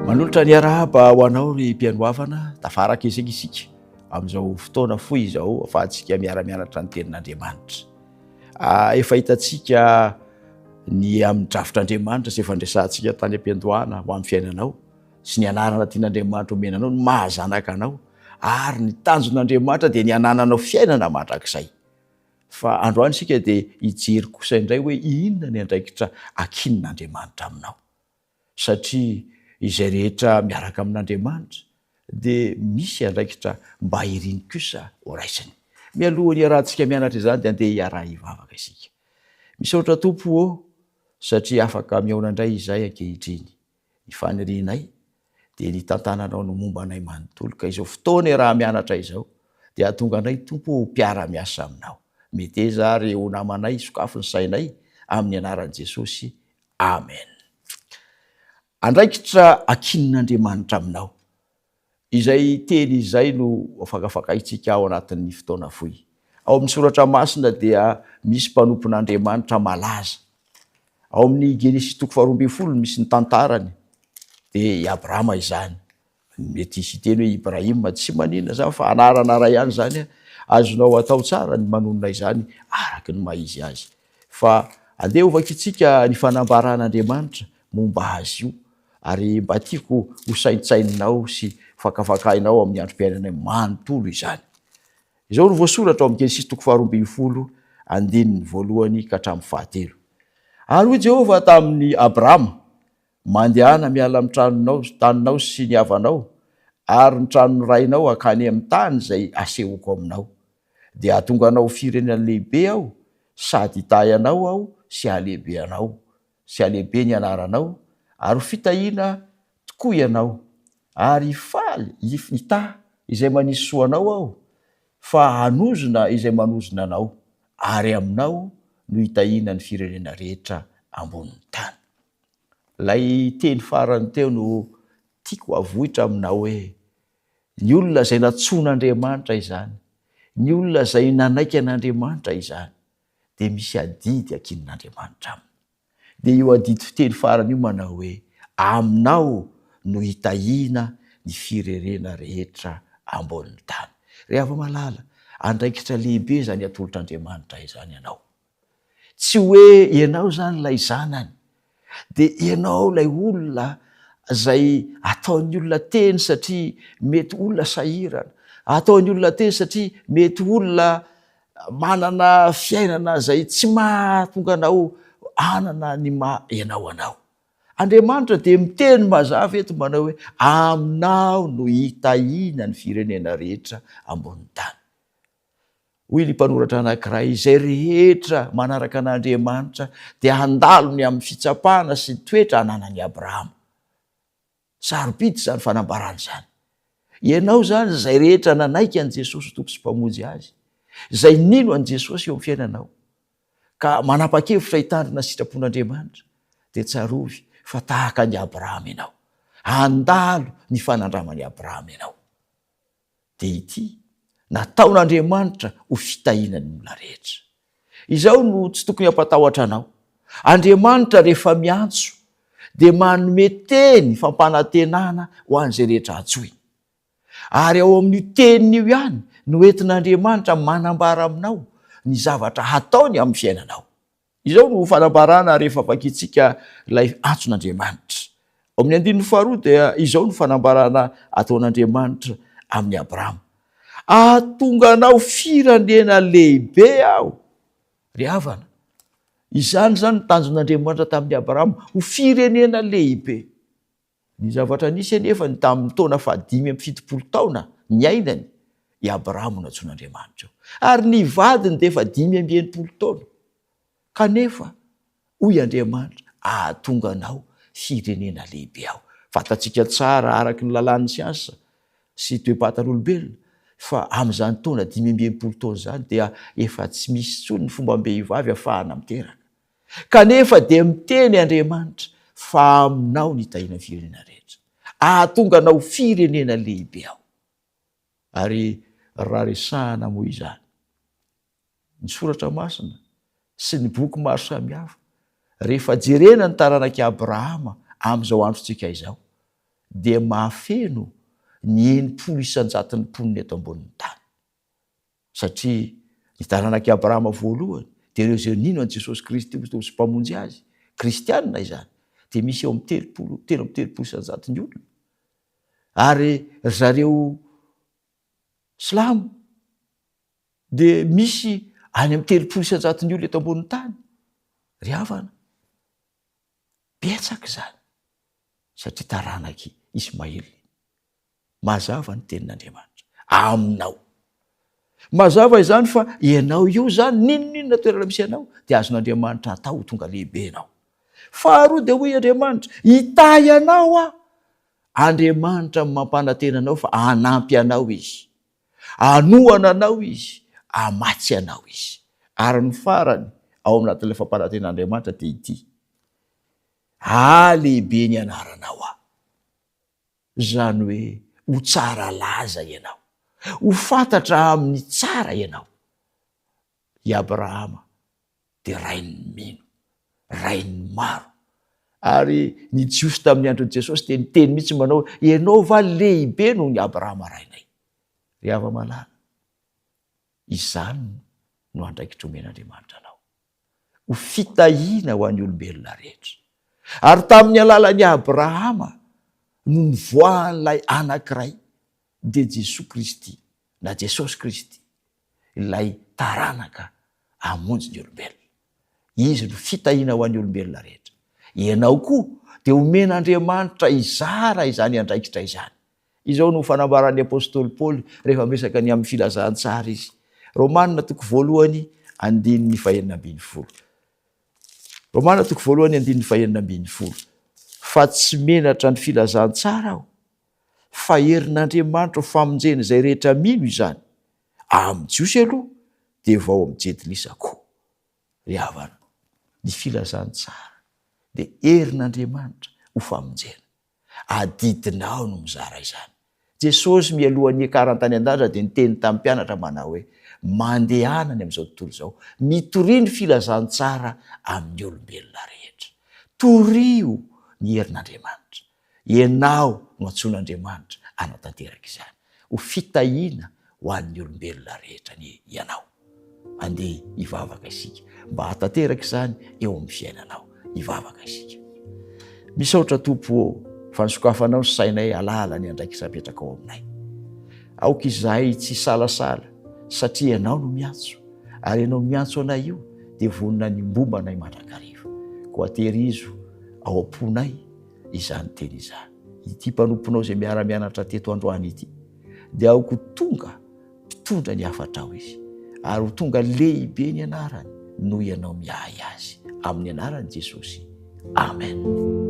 Manolotra ny arahaba ho anao ry mpihaino havana, tafaraka isika isika amin'izao fotoana fohy izao afahantsika miara-mianatra ny tenin'Andriamanitra. Ah, efa hitantsika ny amin'ny drafitr'Andriamanitra izay efa niresahantsika tany am-piandohana ho amin'ny fiainanao sy ny anarana tian'Andriamanitra omena anao, ny maha zanaka anao ary ny tanjon'Andriamanitra dia ny hanananao fiainana mandrakizay. Fa androany isika dia hijery kosa indray hoe inona ny andraikitra ankinin'Andriamanitra aminao. Satria izay rehetra miaraka amin'Andriamanitra dia misy andraikitra mba iriny kosa horaisiny. Mialohan'ny hiarahantsika mianatra izany dia andeha hiara-hivavaka isika. Misaotra Tompo ô satria afaka mihaona indray izahay ankehitriny. Ny fanirianay dia ny hitantananao ny momba anay manontolo ka izao fotoana iaraha-mianatra izao dia hahatonga anay Tompo ô ho mpiara-miasa aminao. Meteza ary ho namanay, sokafy ny sainay amin'ny anaran'i Jesosy. Amen. Andraikitra ankinin'Andriamanitra aminao. Izay teny izay no hofakafakaintsika ao anatin'ny fotoana fohy. Ao amin'ny Soratra Masina dia misy mpanompon'Andriamanitra malaza. Ao amin'ny Genesisy toko faharoa ambin'ny folo misy ny tantarany, dia i Abrahama izany. Mety hisy hiteny hoe Ibrahim, tsy maninona izany fa anarana iray ihany izany, azonao atao tsara ny manonona izany araka ny maha izy azy. Fa andeha hovakintsika ny fanambaran'Andriamanitra momba azy io, ary mba tiako hosaintsaininao sy fakafakainao amin'ny androm-piainanay manontolo izany. Izao no voasoratra ao amin'ny Genesisy toko faharoa ambin'ny folo, andininy voalohany ka hatramin'ny fahatelo. Ary hoy Jehovah tamin'i Abrama, Mandehana miala amin'ny tranonao, taninao sy ny havanao, ary ny tranon'ny rainao hankany amin'ny tany izay asehoko aminao. Dia hahatonga anao ho firenena lehibe Aho, sady hitahy anao Aho sy hahalehibe anao, sy hahalehibe ny anaranao, ary ho fitahiana tokoa ianao. Ary hifaly hitahy izay manisy soa anao Aho, fa hanozona izay manozona anao, ary aminao no hitahiana ny firenena rehetra ambonin'ny tany. Ilay teny farany teo no tiako havoitra aminao hoe, ny olona izay nantsoin'Andriamanitra izany, ny olona izay nanaiky an'Andriamanitra izany, dia misy adidy ankinin'Andriamanitra aminy. Dia io adidy fiteny farany io manao hoe, aminao no hitahiana ny firerena rehetra ambonin'ny tany. Ry hava-malala, andraikitra lehibe izany atolotr'Andriamanitra izany anao. Tsy hoe ianao izany ilay zanany, dia ianao ilay olona izay ataon'ny olona teny satria mety olona sahirana, ataon'ny olona teny satria mety olona manana fiainana izay tsy mahatonga anao hanana ny maha ianao anao. Andriamanitra dia miteny mazava eto manao hoe aminao no hitahiana ny firenena rehetra ambonin'ny tany. Hoy ny mpanoratra anankiray, Izay rehetra manaraka an'Andriamanitra dia handalo ny amin'ny fitsapana sy ny toetra ananan'i Abrahama. Sarobidy izany fanambarana izany. Ianao izany, izay rehetra nanaiky an'i Jesosy ho Tompo sy Mpamonjy azy, izay nino an'i Jesosy eo amin'ny fiainanao, ka manapa-kevitra hitandrina ny sitrapon'Andriamanitra, dia tsarovy fa tahaka an'i Abrahama ianao. Handalo ny fanandraman'i Abrahama ianao. dia ity, nataon'Andriamanitra ho fitahiana ny olona rehetra. Izao no tsy tokony hampatahotra anao, Andriamanitra rehefa miantso dia manome teny fampanantenana ho an'izay rehetra antsoiny. Ary ao amin'io teniny io ihany no entin'Andriamanitra manambara aminao ny zavatra hataony amin'ny fiainanao. Izao no fanambarana rehefa vakintsika ilay antson'Andriamanitra. Ao amin'ny andininy faharoa dia izao no fanambarana ataon'Andriamanitra amin'i Abrahama, Hahatonga anao firenena lehibe Aho. Ry havana, izany izany no tanjon'Andriamanitra tamin'i Abrahama, ho firenena lehibe. Ny zavatra nisy anefa ny tamin'ny taona fahadimy amby fitopolo taona niainany, i Abrahama no nantsoin'Andriamanitra eo. Ary ny vadiny dia efa 65 taona. Kanefa, hoy Andriamanitra, ahatonga anao firenena lehibe aho. Fantatsika tsara araka ny lalàn'ny siansa sy toe-batan'olombelona fa amin'izany taona 65 taona izany dia efa tsy misy intsony ny fombam-behivavy afahana miteraka. Kanefa dia miteny Andriamanitra fa aminao ny hitahiana ny firenena rehetra. Ahatonga anao ho firenena lehibe aho. Ary raha resahana moa izany, ny soratra masina sy ny boky maro samihafa, rehefa jerena ny taranak'i Abrahama amin'izao androntsika izao, dia mahafeno ny 60 isan-jaton'ny mponina eto ambonin'ny tany. Satria ny taranak'i Abrahama voalohany dia ireo izay nino an'i Jesosy Kristy ho Tompo sy Mpamonjy azy, kristianina izany, dia misy eo amin'ny 30, 33 isan-jaton'ny olona. Ary ry zareo silamo dia misy any amin'ny 30 isan-jaton'ny olona eto ambonin'ny tany. Ry havana, betsaka izany satria taranak'i Ismaela. Mazava ny tenin'Andriamanitra aminao. Mazava izany fa ianao io izany, n'inon'inona toerana misy anao, dia azon'Andriamanitra atao ho tonga lehibe ianao. Faharoa dia hoy Andriamanitra, hitahy anao aho. Andriamanitra mampanantena anao fa hanampy anao Izy. Hanohana anao Izy, hamatsy anao Izy. Ary ny farany ao anatin'ilay fampanantenan'Andriamanitra dia ity, Hahalehibe ny anaranao aho. Izany hoe ho tsara laza ianao. Ho fantatra amin'ny tsara ianao. I Abrahama dia rain'ny mino, rain'ny maro. Ary ny Jiosy tamin'ny andron'i Jesosy dia niteny mihitsy manao hoe, Ianao va lehibe noho ny Abrahama rainay? Ry hava-malala, izany no andraikitra omen'Andriamanitra anao. Ho fitahiana ho an'ny olombelona rehetra. Ary tamin'ny alalan'i Abrahama no nivoahan'ilay anankiray, dia Jesoa Kristy, na Jesosy Kristy, ilay taranaka hamonjy ny olombelona. Izy no fitahiana ho an'ny olombelona rehetra. Ianao koa dia omen'Andriamanitra hizara izany andraikitra izany. Izao no fanambaran'ny apostoly Paoly rehefa miresaka ny amin'ny filazantsara izy. Romana toko voalohany andininy fahenina ambin'ny folo. Romana toko voalohany andininy fahenina ambin'ny folo. Fa tsy menatra ny filazantsara aho, fa herin'Andriamanitra ho famonjena izay rehetra mino izany, amin'ny Jiosy aloha, dia vao amin'ny Jentilisa koa. Ry havana, ny filazantsara dia herin'Andriamanitra ho famonjena. Adidinao no mizara izany. Jesosy mialohan'ny hiakarany tany an-danitra dia niteny tamin'ny mpianatra manao hoe, Mandehana any amin'izao tontolo izao, mitoria ny filazantsara amin'ny olombelona rehetra. Torio ny herin'Andriamanitra. Ianao no antsoin'Andriamanitra hanatanteraka izany. Ho fitahiana ho an'ny olombelona rehetra anie ianao. Andeha hivavaka isika mba hahatanteraka izany eo amin'ny fiainanao. Hivavaka isika. Misaotra Tompo ô fa nosokafanao ny sainay halala ny andraikitra apetrakao aminay. Aoka izahay tsy hisalasala satria Ianao no miantso ary Ianao miantso anay io dia vonona ny hombomba anay mandrakariva. Koa tehirizo ao am-ponay izany teny izany. Ity mpanomponao izay miara-mianatra teto androany ity dia aoka ho tonga mpitondra ny hafatrao izy ary ho tonga lehibe ny anarany noho ianao miahy azy. Amin'ny anaran'i Jesosy. Amen.